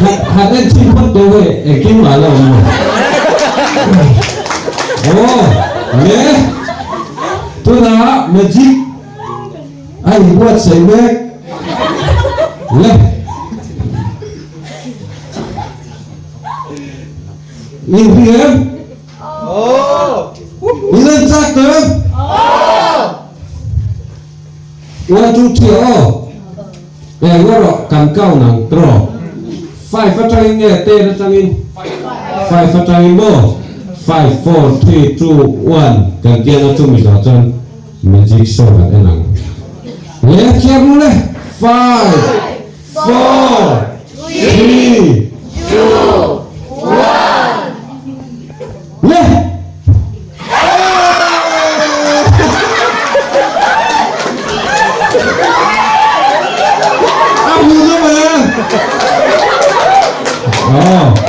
Han en chhin phawt tawh hei engtin mah la awm lo. Aw le tunah magic a inbuatsaih mek le. In hria em? In en chak tawh em? 1 2 3 aw. Eng erawh kan count ang tawh. Five atangin nge ten atangin? Five atangin maw? Five, four, three, two, one kan tiang a chumi zawh chuan magic show kan en ang. Le thiam lu le. Five, four, three, two, one. Le. A hmu zawk e. Aw.